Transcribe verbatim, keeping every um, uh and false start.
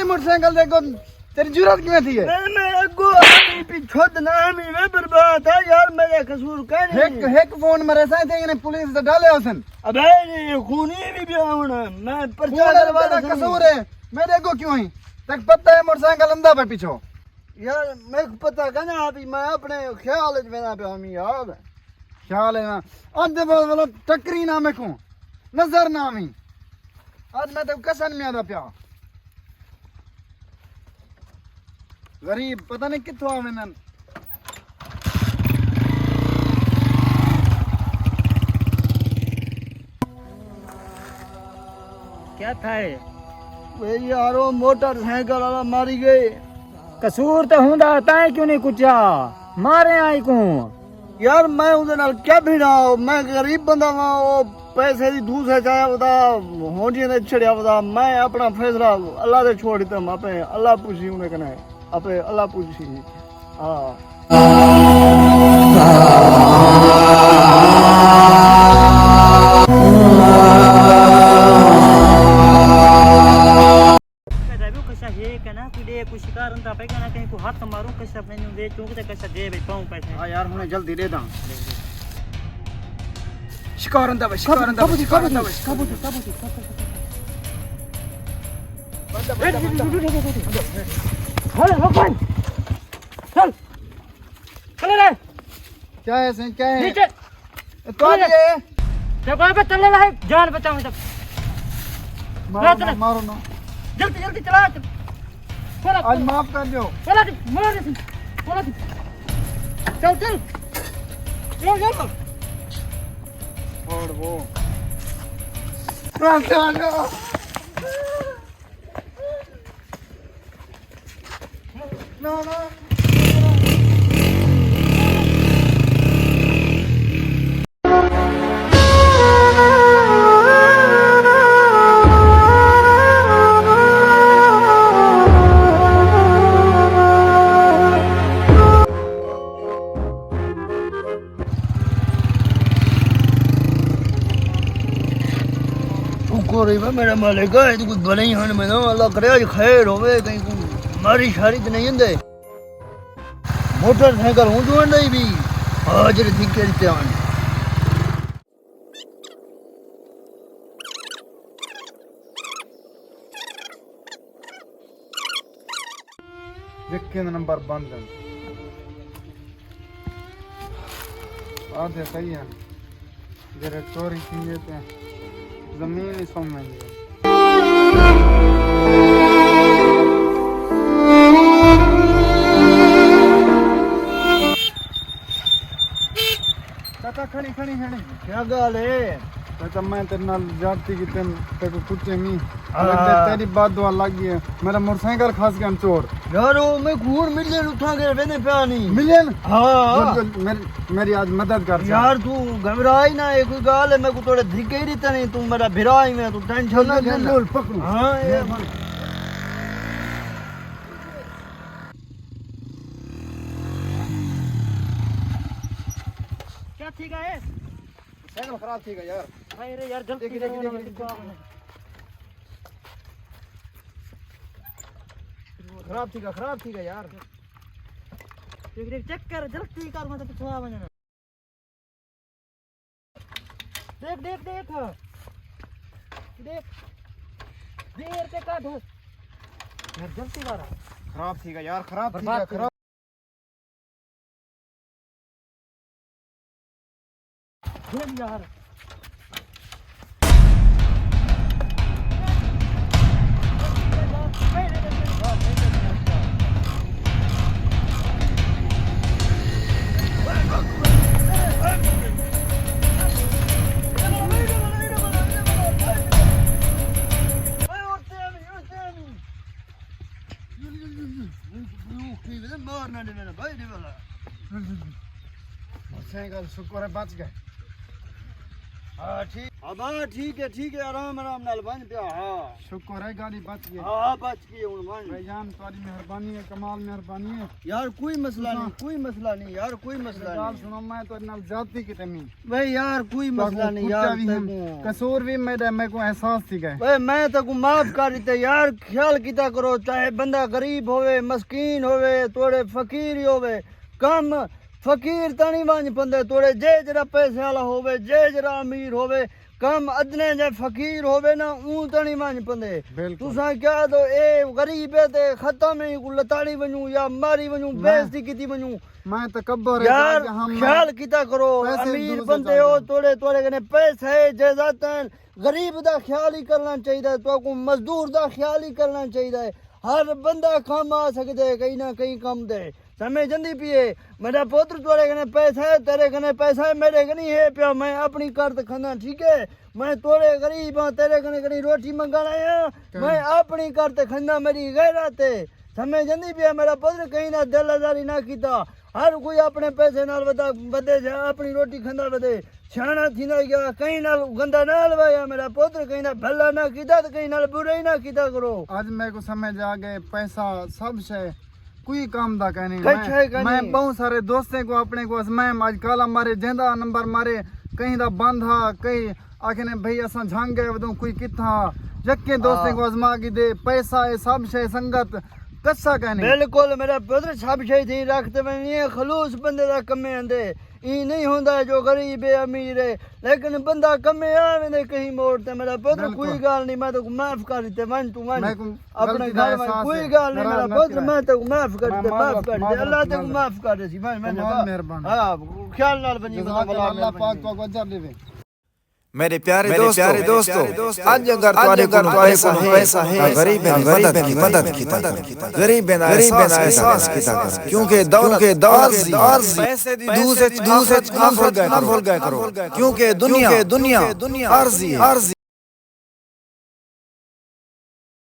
موٹر سائیکل دے اڳوں تیݙی جرات کیویں تھی ہے؟ میں میں اڳوں آمی پچھوں نہ آمی، میں برباد ہاں یار، میرا قصور کائنی۔ ہک ہک فون مرے سائیں تے انہیں پولیس دے ڈالے ہوسن۔ ابے جی خونی بھی پیا ہن، میں پرچہ فون کروا تیݙا رہا۔ قصور ہے، میݙے اڳوں کیوں ہی؟ تیکوں پتہ ہے موٹر سائیکل اندا پئے پچھوں۔ یار میکوں پتہ کائنا، ابھی میں اپنے خیال وچ وینا پیا ہمی یار۔ خیال ہے نا، اندے بولو ٹکری نہ میکوں نظر نہ آویں۔ اڄ میں تیکوں قسم میاں دا پیا۔ غریب پتہ نہیں کتھوں آویندن۔ کیا تھا ہے؟ وے یارو، موٹر سائیکل والا ماری ڳئے۔ قصور تے ہوندا، تائیں کیوں نہیں کچھیا؟ مارے آئی کوں۔ یار میں اوندے نال کیا بھیڑا، میں غریب بندہ واں، او پیسے دی دھوس وچ آیا ودا، ہونڈیاں دے چھڑیا ودا، میں اپنا فیصلہ اللہ تے چھوڑ ݙتم، اپے اللہ پوچھی انہیں کنے، اپے اللہ پوچھی۔ ہاں۔ کشا ہے کنا، کوئی ݙے، کوئی شکار ہوندا پئے کنا، کہیں کوں ہتھ ماروں، کشا مینوں ݙے، چونکہ تے کشا ݙے بھئی، پاؤں پیسے۔ ہاں یار، ہݨے جلدی ݙے ݙاں۔ شکار ہوندا پئے، شکار ہوندا پئے، شکار ہوندا پئے۔ چل، چل، چل۔ کیا ہے سائیں، کیا ہے؟ نیچے۔ اے تو چلے۔ یہ۔ جب آپ تلے لائے، جان بچاؤں جب۔ مارو چلا، نا، چلا۔ مارو نا۔ جلدی، جلدی چلا۔ چلا۔ آج معاف کر دیو۔ چلا جی، مار دے۔ چلا جی۔ چل، چل۔ چل، چل۔ چھوڑ وہ۔ شکر ہے میرا مالک، اے تو کوئی بھلے ہی ہن میں نا، اللہ کرے اڄ خیر ہوے، کہیں کو ماری شاری تے نہیں اندے۔ موٹر سائیکل ہوں جو نہیں بھی، آ جڑے دھکے دتے آن۔ یقین نمبر بند ہیں۔ آدھے صحیح ہیں۔ جیڑھے چوری تھیندے تے زمین ہی سم ویندی ہے۔ چاچا کھڑی، کھڑی، کھڑی۔ کیا ڳالھ ہے؟ چاچا میں تیرے نال زیادتی کیتی، تیکوں کتے نہیں۔ ہاں۔ تیری بد دعا لڳ ڳئی ہے۔ میرا موٹر سائیکل کھس ڳیا چور۔ یار، او میکوں ہݨ ملن، اتھاں ڳئے ویندے پیا نہیں۔ ملن؟ ہاں۔ گڈ، گڈ، میری، میری آج مدد کر سا۔ یار، توں گھبرا ہی نہ، اے کوئی ڳالھ ہے، میکوں تھوڑے دھکے ہی ݙتے نہیں، توں میرا بھرا ہی میں، توں ٹینشن نہ گھن۔ لول، پکڑو۔ ہاں، اے کیا تھی ڳیا ہے؟ سائیکل خراب تھی ڳیا یار۔ ہائے رے یار، جلدی دیکھ، دیکھ، کرو نا، دیکھ، دیکھ۔ خراب تھی ڳیا، خراب تھی ڳیا یار۔ دیکھ، دیکھ، چیک کر، جلدی کر، میں تو پچھوا ونڄݨا۔ دیکھ، دیکھ، دیکھ۔ دیکھ۔ دیر تے کڈھ۔ یار، جلدی کر۔ خراب تھی ڳیا یار، خراب تھی ڳیا، برباد تھی خراب۔ گھن یار۔ مارنا نہیں میرا بھائی، نہیں والا۔ سائیکل شکر ہے بچ گئے۔ ہاں، ٹھیک۔ ابا ٹھیک ہے، ٹھیک ہے، آرام آرام نال ونڄ پیا۔ ہاں۔ شکر ہے، گاݙی بچ ڳئی۔ ہاں، ہاں، بچ ڳئی ہے، ہݨ ونڄ۔ بھائی جان، تہاݙی مہربانی ہے، کمال مہربانی ہے۔ یار، کوئی مسئلہ نہیں، کوئی مسئلہ نہیں یار، کوئی مسئلہ نہیں۔ سݨو، میں تہاݙے نال زیادتی کیتی نہیں۔ وے یار، کوئی مسئلہ نہیں یار، تیکوں قصور وی میݙا، میکوں احساس تھی ڳئے۔ وے میں تیکوں معاف کر ݙتے یار، خیال کیتا کرو، چاہے بندہ غریب ہووے، مسکین ہووے، توڑے فقیر ہی ہووے، کم فقیر تاں نہیں ونڄ پندے، توڑے جے جیڑھا پیسے والا ہووے، جے جیڑھا امیر ہووے، کم ادنے جے فقیر ہووے نا، اوں تاں نہیں ونڄ پندے۔ بالکل۔ تساں کیا دو اے غریب ہے تے ختم ہے، کو لتاڑی ونڄوں یا ماری ونڄوں، بے عزتی کیتی ونڄوں۔ میں تکبر ہے یار، خیال کیتا کرو، امیر بندے ہو، توڑے توڑے کنے پیسے ہے، جائیداد ہیں، غریب دا خیال ہی کرنا چاہیدا ہے، تہاکوں مزدور دا خیال ہی کرنا چاہیدا ہے۔ ہر بندہ کم آ سڳدے کہیں نہ کہیں کم دے۔ سمجھ جندی پئی ہے؟ میݙا پتر، تیرے کنے پیسہ ہے، تیرے کنے پیسہ ہے، میݙے کنے ہے پیا، میں اپݨی کر تے کھانداں، ٹھیک ہے؟ میں توڑے غریب ہاں، تیرے کنے کہیں روٹی منگݨ آیا ہاں، میں اپݨی کر تے کھانداں، میݙی غیرت ہے۔ سمجھ جندی پئی ہے؟ میݙا پتر، کہیں نال دل آزاری نہ کیتا، ہر کوئی اپݨے پیسے نال ودا، ودے جا، اپݨی روٹی کھاندا ودے۔ سیاݨا تھیندا ڳیا، کہیں نال گندا نہ الوایا میݙا پتر، کہیں نال بھلا نہ کیتا تے کہیں نال برا ہی نہ کیتا کرو۔ اڄ میکوں سمجھ آ ڳئے، پیسہ سب شے کوئی کم دا کائنی۔ کچھ ہے کائنی۔ میں ٻہوں سارے دوستیں کوں اپݨے کوں آزمائم، اڄ کالا مارے، جیندا نمبر مارے، کہیں دا بند ہا، کہیں آکھنے بھئی اساں جھنگ ڳئے ودوں کوئی کتھاں ہا۔ یکیں دوستیں کوں آزما گھدے، پیسہ ہے سب شے، سنگت کسا کائنی۔ بالکل میݙا پتر، سب شے تھی رکھ تے ونڄݨی ہے، خلوص بندے دا کمے آندے۔ ایں نہیں ہوندا جو غریب ہے، امیر ہے، لیکن بندہ کمے آ ویندے کہیں موڑ تے۔ میݙا پتر، کوئی ڳالھ نہیں، میں تیکوں معاف کر ݙتے، ونڄ توں ونڄ۔ اپݨے گھر ونڄ، کوئی ڳالھ نہیں میݙا پتر، میں تیکوں معاف کر ݙتے، معاف کر ݙتے، اللہ تیکوں معاف کر ݙیسی۔ ہاں، خیال نال ونڄی، اللہ پاک تہاکوں اجر ݙیوے۔ میݙے پیارے دوستو، اڄ اگر تہاݙے کول پیسہ ہے، تاں غریبیں دی مدد کیتا کرو۔ غریبیں دا احساس کیتا کرو۔ کیونکہ دولت عارضی ہے۔ پیسے دی دھوس اچ آخرت نہ بھل ڳئے کرو۔ کیونکہ دنیا عارضی ہے۔